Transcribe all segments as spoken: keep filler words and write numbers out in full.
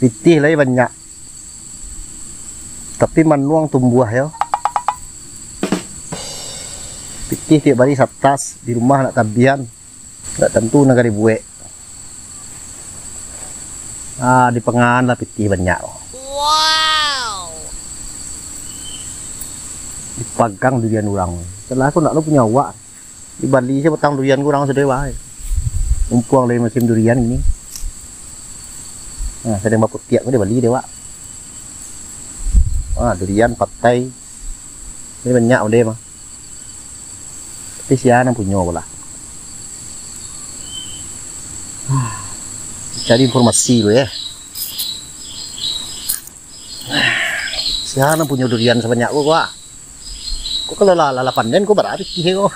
Pitih lai banyak, tapi manuang tumbuah yo. Pitih tiok bari satas, di rumah nak tabian, ndak tantu nan ka dibuek. Ah, di pangan lah pitih banyak. Wow. Dipagang durian urang. Salah aku nak lo punyo awak. Di Bali se batang durian urang sudah wah. Mumpuang lagi musim durian ini. Nah, sadang baputiak ko di Bali deh, wak. Ah, durian, patai. Ini banyak udah mah. Tapi sia nan punyo ko lah. Cari informasi dulu ya. Sia nan punyo durian sabanyak ko, wah. Ko kalau lah, lah, lah panen ko bara pitih ko.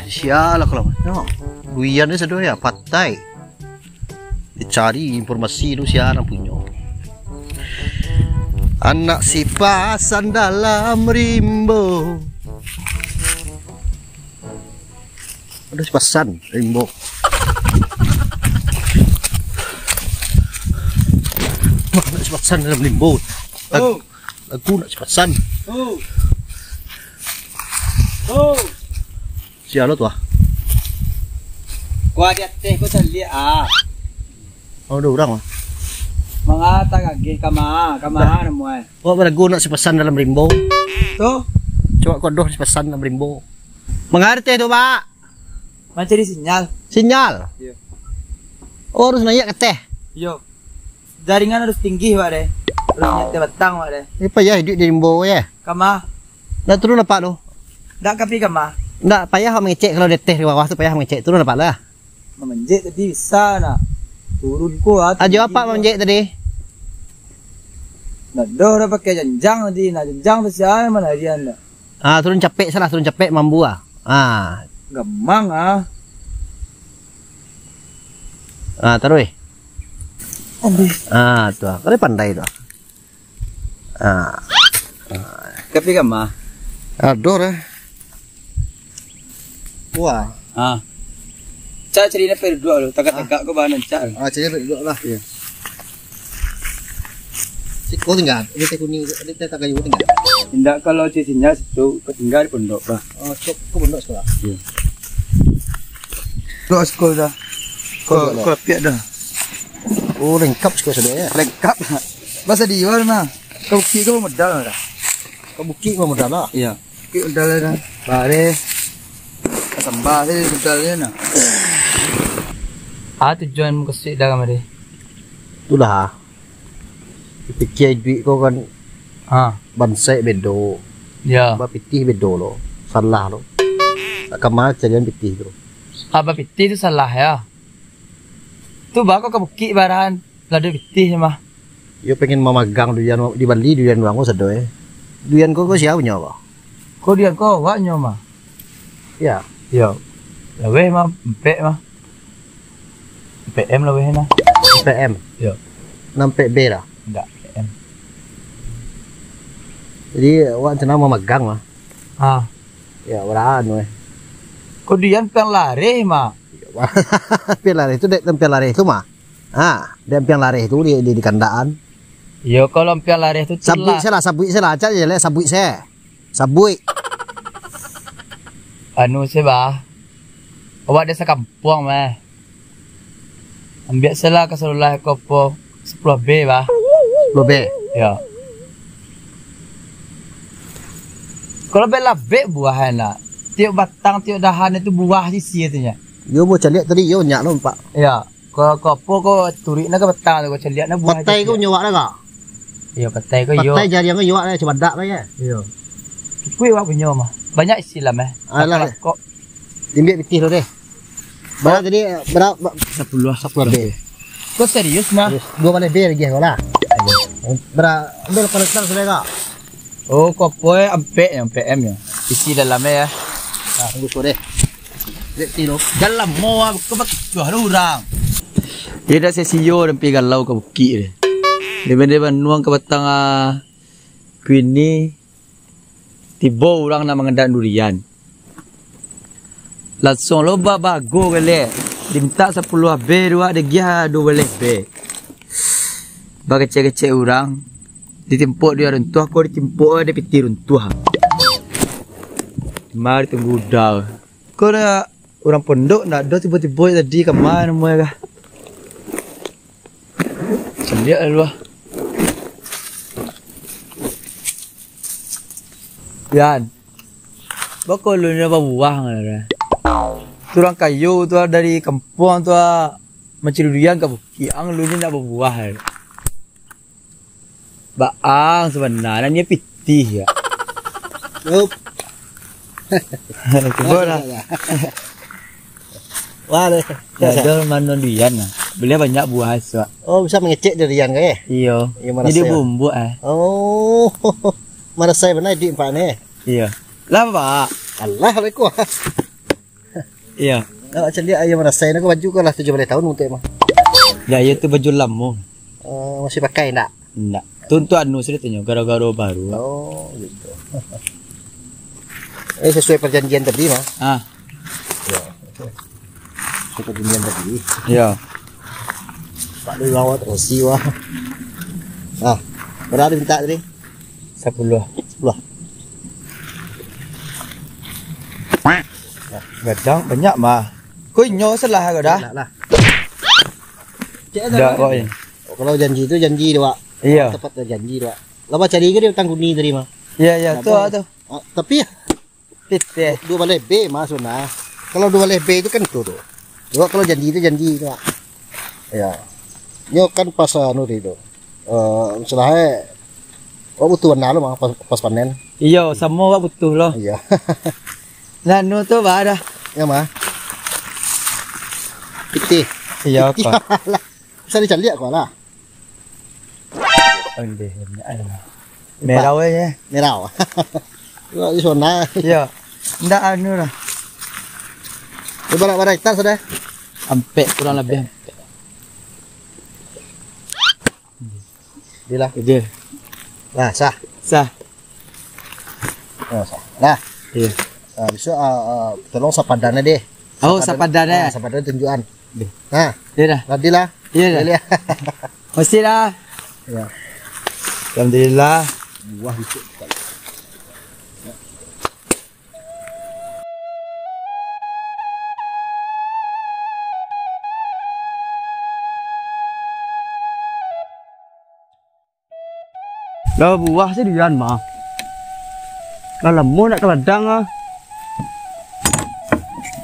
Sia lah kalau. Yo. Durian ni sado ya, patai. Dicari informasi tu sia nan punyo. Anak sipasan dalam rimbo. Anak sipasan rimbo. Anak sipasan dalam rimbo. Lag-, Oh. Lagu anak sipasan. Oh. Oh. Sia lo tu ah. Kau di ateh kau caliak ah. Oh, ada urang lah. Mangata kageh kama, kama namuai. Awak balagu nak sipasan dalam rimbo. Tu? Coba kau doh sipasan dalam rimbo. Mangarti tu, Pak? Mancari sinyal. Sinyal? Iyo. Oh, harus naiak ka ateh? Iyo. Jaringan harus tinggi, Pak, deh. Harus naiak ateh batang, Pak, deh. Ni payah iduik di rimbo, ya? Kama? Nak turun apak tu? Ndak ka pi kama? Ndak payah mangecek kalau di ateh di bawah tu payah mangecek. Turun apak lah. Mamanjek tadi bisa nak. Turun ko ah, Ajo tinggi apak ko. Mamanjek tadi? Ndak doh dah pakai janjang tadi. Nak janjang tu sia nan manarian dah. Ah, turun capek salah, turun capek mambu ah. Ah. Gamang ah. Ah, taruih. Aduh. Ah, tu ah. Kali pandai tu ah. Ah. Tapi kama? Aduh dah. Wah. Ah. Cak cari nak pergi duduk lu, tagak-tagak ko bahan rancak. Ah, cari nak pergi duduk lah. Iya. Siko tinggal, ini teh kuning, ini teh tagayu tinggal. Indak, kalau cicinya situ, kau tinggal di pondok lah. Oh, cok, kau pondok sekolah? Iya. Duduk sekolah dah. Kau, kau piak dah. Oh, lengkap sekolah sudah ya? Lengkap. Masa di luar mah. Kau bukit kau modal dah. Kau bukit kau modal lah? Iya. Bukit modal dah. Bareh. Sambah saja modalnya nah. Ah, tujuan mukasuik dah kamari. Itulah. Pikir duit kau kan. Ha. Bansaik bedo. Ya. Bapitih bedo lo. Salah lo. Kama carian pitih tu. Ah, bapitih tu salah ya. Tu bako ka bukik barahan. Lado pitih mah. Yo pengen mamagang duian di Bali duian urang ko sado eh. Duian ko ko sia punyo ko? Ko duian ko awak nyo mah. Ya. Yo. Laweh mah, empek mah. P M lah weh nah. P M. Yo. Nan P B lah. Ndak P M. Jadi awak rencana mamagang lah. Ah. Ya, beranu eh. Ko dian pian lareh mah. Pian lareh tu dek pian lareh tu mah. Ah, dek pian lareh tu di di, di kandaan. Yo kalau pian lareh tu sabuik salah, sabuik salah, cak je lek sabuik se. Sabuik. Anu se bah. Awak dek sakampuang mah. Ambiak salah ka salulah ko po sepuluh B bah. Sepuluh B. Ya. Kalau bek labek buah nak. Tiok batang tiok dahan itu buah sisi itu nya. Yo bo caliak tadi yo nyak no pak. Ya. Ko ko apo ko turik na ka batang tu ko caliak na buah. Patai ko nyo wak na ka? Iyo patai ko iyo. Patai jariang ko iyo wak na cubadak na ya. Iyo. Cukuik wak punyo mah. Banyak isi lah mah. Alah. Kok. Imbiak pitih lo deh. Bara tadi bara sepuluh sepuluh B. Ko serius mah? Dua baleh B lagi ko lah. Bara ambil koneksi sudah ka? Oh, ko apo eh, ampek yo, ampek M yo. Isi dalam eh ya. Nah, tunggu sore. Lihat ti lo. Dalam mo ko bakicuah lo urang. Dia dak sesio dan pi galau ka bukik dia. Dia benda banuang ka batang ah, kuini tibo urang nak mangadak durian. Lansuang lo ba-, bago galek. Dimintak sapuluah be, duo diagiah duo baleh be. Bakecek-kecek urang, ditimpok duit runtuah, ko ditimpok dek pitih runtuah. Mari tunggu udah. Ko dah urang pondok ndak ado, tibo-tibo tadi ka ma namonyo kah? Caliak lalu ah. Yan, bako lu ni babuah ngana. Turang kayu tu dari kampuang tu ah, mancari duian ka bukik, ang lu ni ndak babuah. Baang sabananyo, nyo pitih ya. Yup. Cubo lah. Wah, deh. Ya, dah mano duian lah. Beliau banyak buah esok. Oh, bisa mangecek durian ko, eh? Iyo. Iyo, marasai. Jadi bumbuk, eh. Oh. Marasai bana iduik empat ni. Iyo. Lah, Pak. Alah, Assalamualaikum. Iyo. Awak caliak ayo marasai nak baju ko lah tujuah baleh tahun untuak mah. Ya, iyo tu baju lamo. Oh, masih pakai ndak? Ndak. Tu untuk anu sudah tanyo, garo-garo baru. Oh, gitu. Eh, sesuai perjanjian tadi mah. Ah. Ya. Sesuai perjanjian tadi. Ya. Pak Lurawa terus wah. Ah, berapa diminta tadi? Sapuluah. Sapuluah. Gadang banyak mah. Ko inyo salah ko dah. Lah, lah. Cek dah, Pak. Oi. Kalau janji tu janji tu, Pak. Iyo. Tepat dah janji tu, Pak. Lah, Pak, cari ke dia utang kuni tadi mah? Iyo, iyo, tu, tu. Ah, tapi pitih. Duo baleh be mah sabananyo. Kalau duo baleh be tu kan tu tu. Cuma kalau janji tu janji tu, Pak. Iyo. Nyo kan pas anu tadi tu. Eh, masalah e, awak butuh bana lo mah pas, pas panen. Iyo, samo awak butuh lo. Iyo. Lah, anu tu, bah, dah. Iyo mah. Pitih. Iyo, pitih. Bisa dicaliak ko lah. Ondeh, ondeh, ayo. Merah weh, ya. Merah. Wah, di sana. Iyo. Ndak anu lah. Ibarat bara hektar sudah? Ampek, kurang lebih ampek. Dilah. Ide. Nah, sah. Sah. Oh, sah. Nah. Iyo. Ah, besok, ah, ah, tolong sapadan deh. Oh, sapadan, sapadan, eh? Ah, sapadan tunjukan. Deh. Nah. Iyo dah. Tadi lah. Iyo dah. Iyo. Masih dah. Iyo. Alhamdulillah. Buah besok. Lah buah se dian mah. Lah lamo nak ka ladang ah.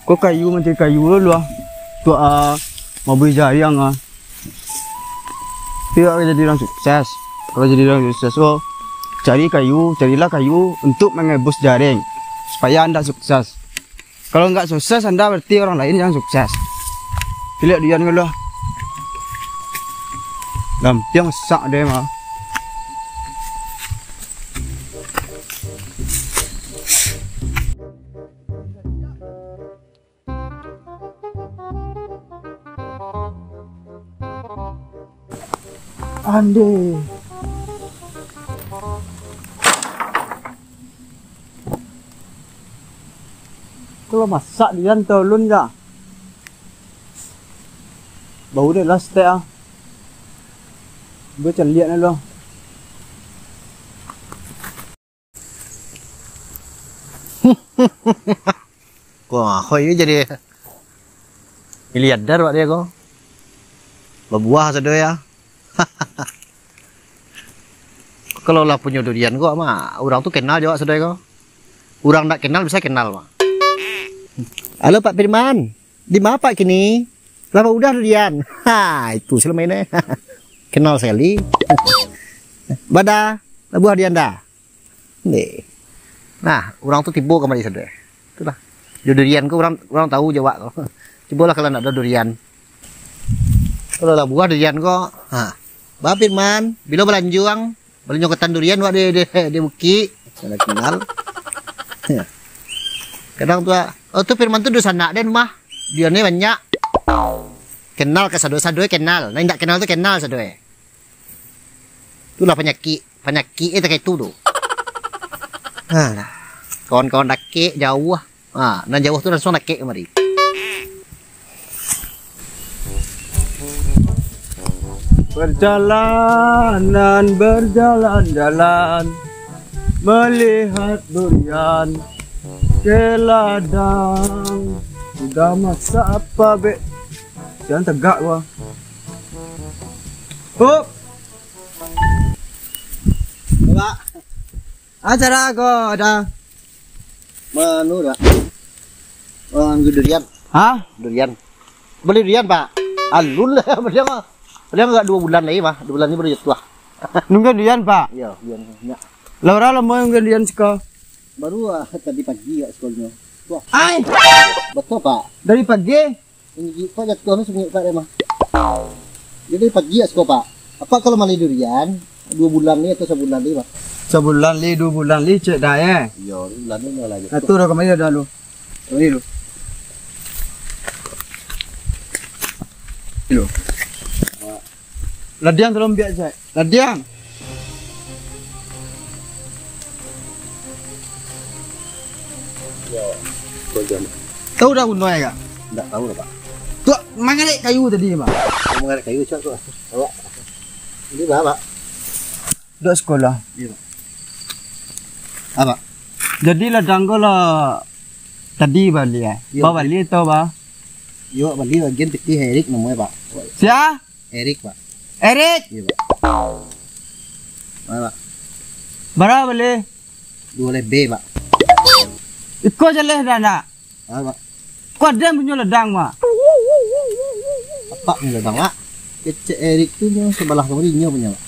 Ko kayu mancari kayu dulu ah. Tu ah, mabuih jariang ah. Tapi awak jadi urang sukses. Kalau jadi urang sukses ko, cari kayu, carilah kayu untuk mangabus jaring supaya anda sukses. Kalau nggak sukses anda, berarti orang lain yang sukses. Pilih dian dulu. Lampiang sak deh mah. Ande. Kalau masak dian tolun ja. Bau deh lah setek ah. Gue celiak ni lo. Wah, kok ini jadi miliarder wak dia ko. Babuah sado ya. Kalau lah punyo durian ko mah, urang tu kenal jo wak sado ko. Urang ndak kenal bisa kenal mah. Halo Pak Firman, di ma Pak kini? Lah udah durian. Ha, itu selama ini. Kenal sekali. Bada, lah buah durian dah. Ndeh. Nah, urang tu tibo kamari sado. Itulah. Jo durian ko urang, urang tahu jo wak ko. Cubolah kalau ndak ado durian. Kalau lah buah durian ko, ha. Ba Firman, bilo balanjuang, balanjuang ketan durian wak di, di, di bukik. Kada kenal. Kadang tu, oh tu Firman tu dunsanak den mah. Durian ni banyak. Kenal ka sado, sado kenal. Nah, indak kenal tu kenal sado. Itulah panyakik. Panyakik eh takah itu tu. Alah. Kawan-kawan dakek jauah. Ha, nan jauah tu langsung dakek kamari. Perjalanan berjalan-jalan, melihat durian ke ladang. Udah masak apa, Bek? Jangan tegak gua. Hop. Pak. Acara ko ada. Manu dah. Mangga durian. Hah? Durian. Bali durian, Pak. Alun lah, bali mah. Bali agak duo bulan lai, Pak. Duo bulan ni baru jatuah. Nunggu durian, Pak? Iyo, durian banyak. Lah urang lamo nunggu durian siko? Baru, ah, tadi pagi agak sikonyo. Tuah. Ai! Batua, Pak. Dari pagi? Sungguah, Pak, jatuah tu sungguah, Pak, dia mah. Jadi pagi agak siko, Pak. Apak kalau mali durian, duo bulan ni atau sabulan ni, Pak? Sabulan li, duo bulan li, cek dah, eh. Iyo, duo bulan ni lah jatuah. Nah, tu dah kamari dah lu. Kamari lu. Lu. Ladiang tolong biak, cek. Ladiang. Yo, kau jam. Tahu dah gunoi, Kak? Ndak tahu lah, Pak. Tu mangarek kayu tadi, Pak. Mangarek kayu, cak tu. Awak. Ini bah, Pak. Duduk sekolah. Iya, Pak. Apa? Jadi ladang ko lah tadi bali, eh? Iya. Ba bali atau ba? Yo, bali bagian pitih Erik namonyo, Pak. Sia? Erik, Pak. Erik? Iya, Pak. Mana, Pak? Bara bali? Duo baleh B, Pak. Iko jaleh dah, nak? Ah, Pak. Ko ado punyo ladang, Pak? Apak punyo ladang, Pak. Kecek Erik tu nyo sabalah kamari nyo punyo, Pak.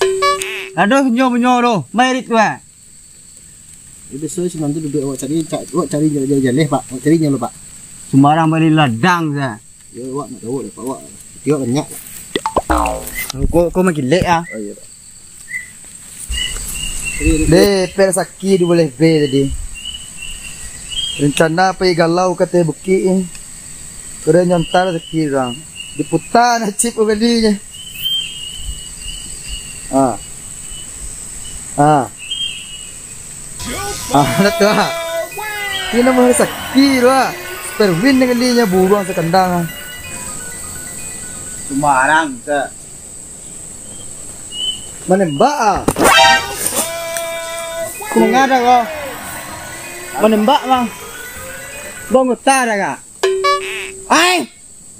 Aduh, nyo punyo tu. Ma Erik tu, eh? Ya, biaso sinan tu duduak awak cari, ca-, awak cari jaleh-jaleh, Pak. Awak cari nyo lo, Pak. Sumbarang bali ladang sa. Yo, awak nak tahu deh, Pak. Awak, awak banyak, Pak. Ko, ko magilek ah. Oh, iya, Pak. Deh, pek rasaki duo baleh B tadi. Rencana pai galau ka ateh bukik ni. Kiro nyontal rasaki urang. Diputa nasib ko kalinyo. Ah. Ah. Ah, dah tu ah. Ini namo rasaki tu ah. Sperwin dengan dia buruang sakandang ah. Sumbarang, Kak. Manembak ah. Kurang ajar kau. Manembak, Bang. Bang, utar dah, Kak. Ai!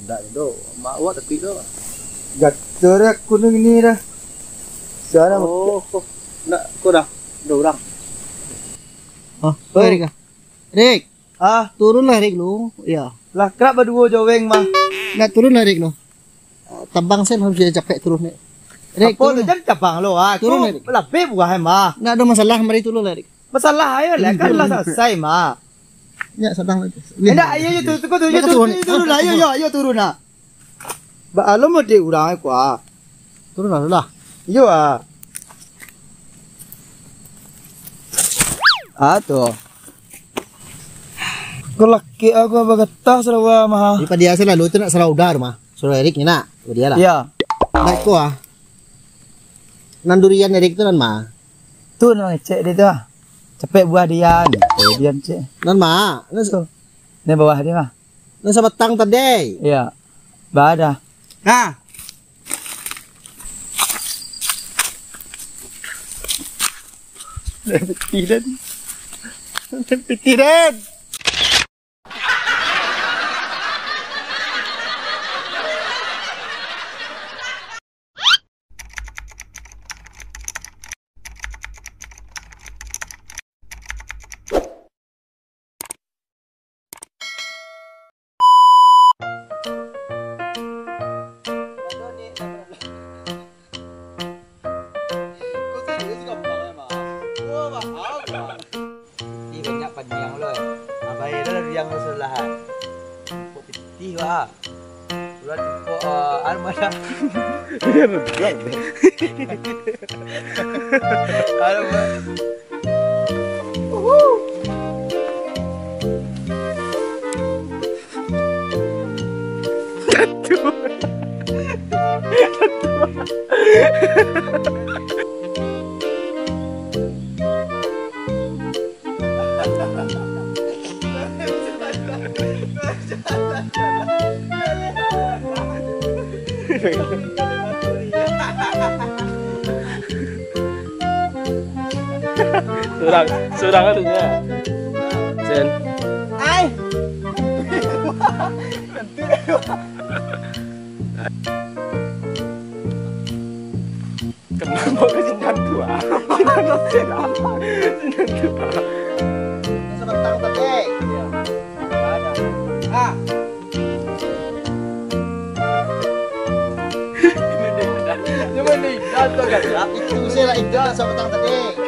Ndak do, mak awak tapi do. Gator aku ni dah. Sana. Oh, kok ndak kok dah ada orang. Oh, oh, Rik ah. Rik. Ah, turunlah Rik lu. Ya. Lah kerap baduo jaweng mah. Ndak turunlah Rik lu. Tabang sen harus dia capek turun ni. Rik, apa tu turun. Jadi tabang lo ah. Turun, Rik. Labih buah mah. Ndak ada masalah, mari turun lah Rik. Masalah ayo lah kan lah selesai mah. Ya, sadang lagi. Indak, ayo, ayo, tu, tu, tu, ayo, turun, turun, turun lah, ayo, ayo, ayo, turun lah. Ba alo mode urang ai, kuah. Turun lah, lah. Iyo ah. Ah, tu. Ko laki aku bagatah sarawa mah. Di padia selalu tu nak sarau udah mah. Sarau Erik ni nak. Padia lah. Iya. Baik ko ah. Nan durian Erik tu nan mah. Tu nan ngecek dia tu ah. Capek buah dian. Dian cek. Nan mah. Nan tu. Ni bawah dia mah. Nan sabatang tadi. Iya. Ba dah. Nah. Pitih den. Pitih den. Ih, banyak paniang lo, eh. Abai dah lah riang lo sebelah, ah. Kok pitih, wah. Udah cukup, eh, anu mana? Anu, Pak. Surang, surang anu nyo. Sen. Ai. Kenapa ke sinan tu, ah? Sinan tu, ah. Sinan tu, ah. Sabantang tadi. Ah. Itu saya lah, itu lah sabantang tadi.